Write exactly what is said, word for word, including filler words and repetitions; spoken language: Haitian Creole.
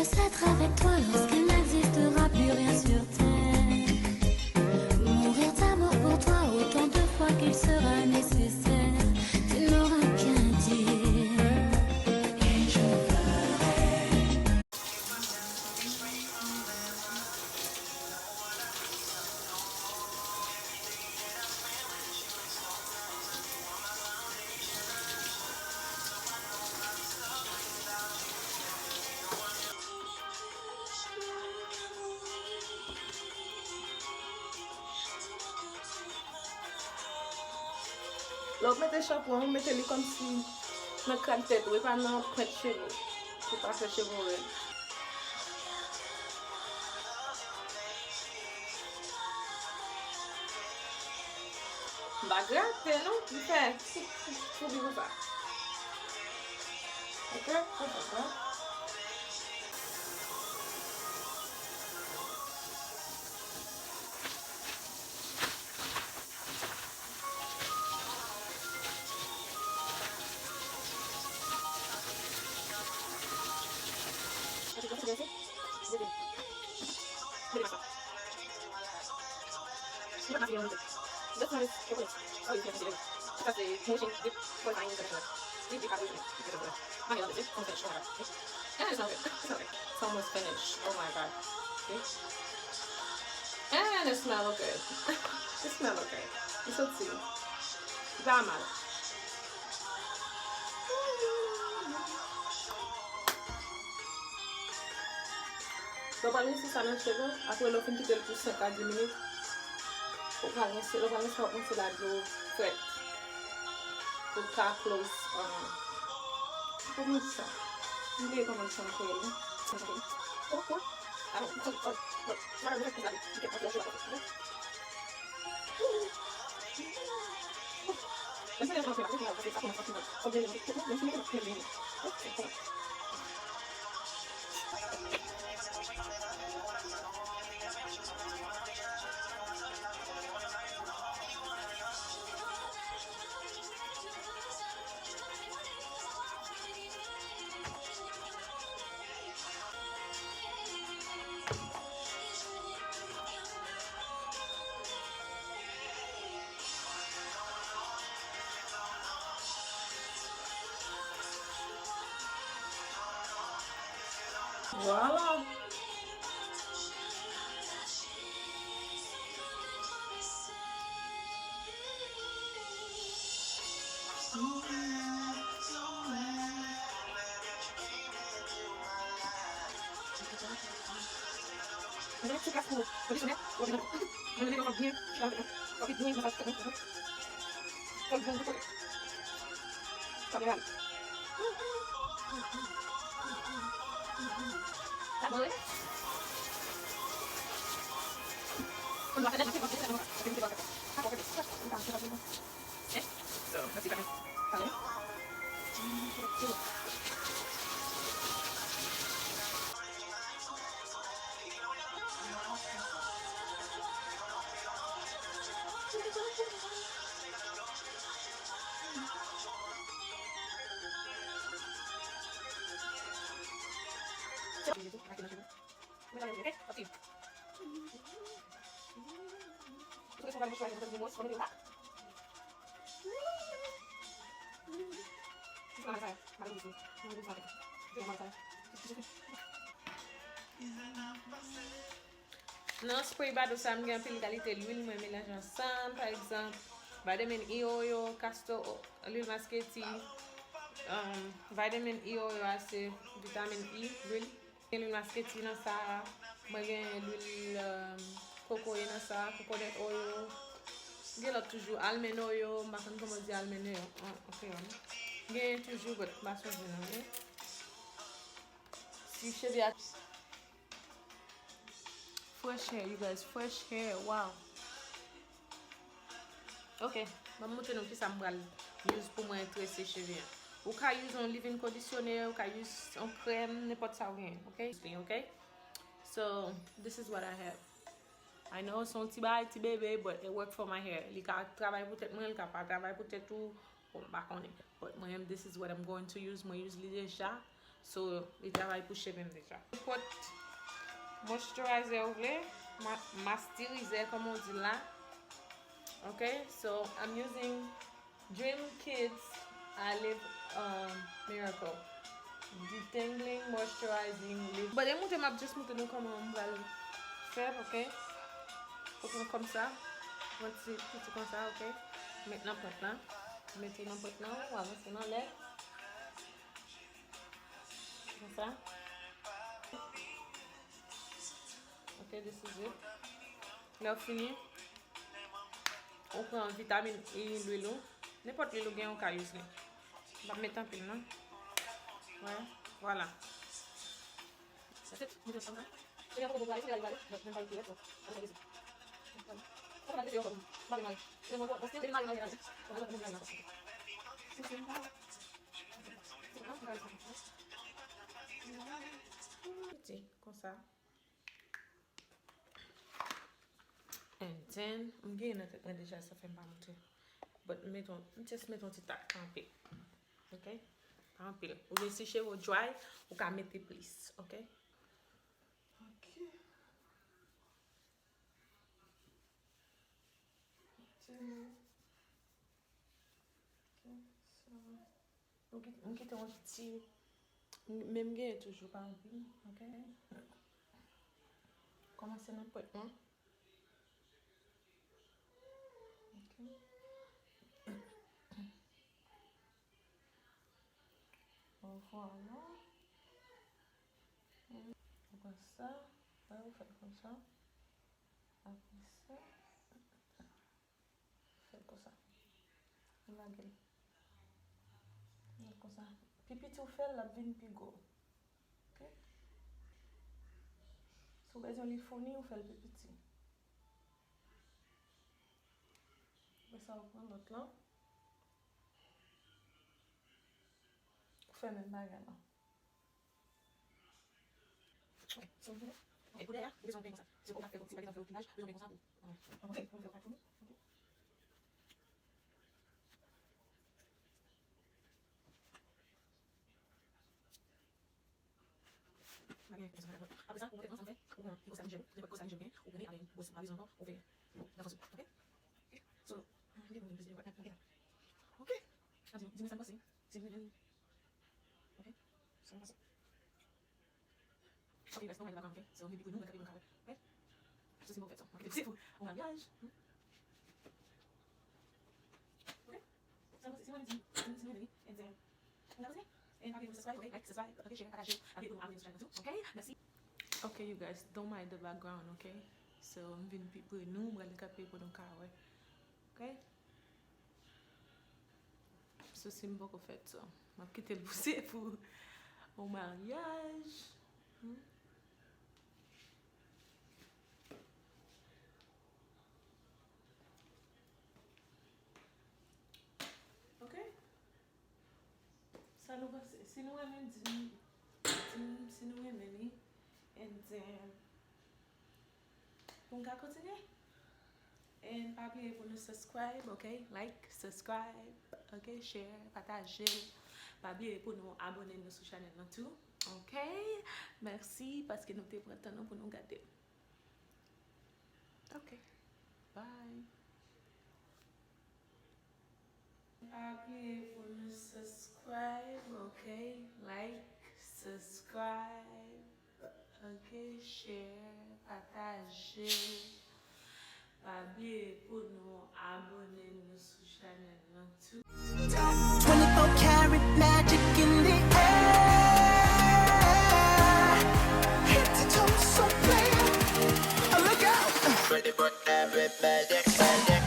Être avec toi lorsqu'il n'existera plus rien sur terre. Mourir d'amour pour toi autant de fois qu'il sera nécessaire. Tu n'auras qu'à dire. Et je ferai. Lè w mete chapo an, ou mete li kòmsi nan kràn tèt ou, e pa nan pwent cheve w, pou pa fè cheve w rèd. M pa grate, non, m fè ti, ti, ti foubi konsa. Ok, konsa, konsa. And it's not good. It's almost finished. Oh my God. See? And it smell good. It smell okay. It's so cute. It pa mal. Donk, w pral rinse sa nan cheve w. Apre, lè w fin kite l pou senk a dis minit, ou pral rinse, lè w pral rinse, w ap rinse l ak dlo frèt. Pou l ka close, um, kòman di sa? M bliye kòman di sa ankò, wi. Vwala. Nan spray bado sa, m gen anpil kalite lwil mwen melanje ansanm. Pa egzanp, vitamin E oil, castor o-, lwil masketi, um, vitamin E oil a se vitamin E, lwil. Gen lwil masketi nan sa a. Mwen gen lwil, um, kokoye nan sa a, coconut oil. Gen lòt toujou, almond oil, m pa konn kòman yo di almond oil an, an kreyòl. Gen toujou, but m pa sonje non, ok? Si cheve a Fresh hair, you guys, fresh hair, wow. Ok, ban m montre nou kisa m pral use pou mwen trese cheve an. Ou ka use yon leave-in conditioner, ou ka use yon krèm, nenpòt sa ou gen, ok? Ok? So, this is what I have. I know, se yon ti bagay, ti bebe, but it work for my hair. Li ka travay pou tèt mwen, li ka pa travay pou tèt ou. Bon, m pa konnen. But mwen menm, this is what I'm going to use. Mwen use li deja. So, li travay pou cheve m deja. Nenpòt moisturizer ou vle, ma, masterizer, kòman w di la. Ok, so I'm using Dream Kids Aloe, um, Miracle. Detangling, moisturizing, lift. Bon, lè m monte, m ap just montre nou kòman m pral fè, ok? Fòk nou konsa. Yon ti piti konsa, ok? Met nan pwent lan. Mete nan pwent lan, ou avanse nan lè. Konsa. Ok, this is it. Lè w fini, ou pran vitamin E, lwil ou. Nenpòt lwil ou gen, ou ka use li. M p ap met anpil, non. Wè, vwala. Piti, konsa. And then, m genyen nan tèt mwen deja, sa fè m pa montre. But m met on, m just met on ti tak, pa anpil. Ok? Pa anpil. Oubyen si cheve w dry, ou ka mete plis. Ok? Ok. Tini. Ok, so, m ki-, m kite yon ti, men m genyen toujou, pa anpil, ok? Kòmanse nan pwent lan. Ok. Vwala. Ou pran sa, wè, ou fè l konsa. Apre sa, fè l konsa. Ou lage l. Fè l konsa. Pi piti ou fè l, l ap vin pi gwo. Ok? Si w bezwen li founi, ou fè l pi piti. Apre sa, ou pran lòt lan. Ou fè menm bagay lan. Ok, so, e pou dèyè a, ou bezwen fè konsa. Se pou w ka fè, si pa egzanp, fè yon plimaj, ou bezwen fè konsa pou, euh, ok, pou fè yon plimaj. Apre sa, ou pran yon ti kosa ki jèm, nenpòt kosa ki jèm gen, ou pran avèk yon bwòs pa bezwen ankò, ou fè nan fòs ou, ok? So, li gen moun plis de ok? Di mwen sa w panse. Si w vle, ok? Sa w panse. Ok, guys, nou mete background, ok? So, maybe pou nou, mwen kanpe, mwen kanpe. Ok? So, se pou fèt sa. Ok, se pou yon maryaj. Hmm? Ok? Sa w panse, si mwen di, si mwen di, and then, nou ka kontinye? And pa bliye pou subscribe, ok? Like, subscribe, ok? Share, pataje, pa bliye pou nou abòne sou chanèl nan tou, ok? Mèsi. Ok, you guys, don't mind the background, ok? So, m vin pi pre nou, m pral kanpe pou nou ka wè. Ok? So, si m poko fèt sa, m ap kite l pouse pou yon maryaj. Hmm. Ok? Sa nou panse? Si nou renmen, di m, di m si nou renmen li. And then, pou m ka kontinye. And pa bliye pou nou subscribe, ok? Like, subscribe, ok? Share, pataje l. Pa bliye pou nou abòne nou sou chanèl nan tou, ok? Mèsi paske nou te pran tan nou pou nou gade. Ok. Bye. Pa bliye pou nou subscribe, ok? Like, subscribe, ok? Share, pataje. Pa bliye pou nou abòne nou sou chanèl nan tou. Twenty-four karat magic in the air. Head to toe, so clear. Look out. Ready for everybody.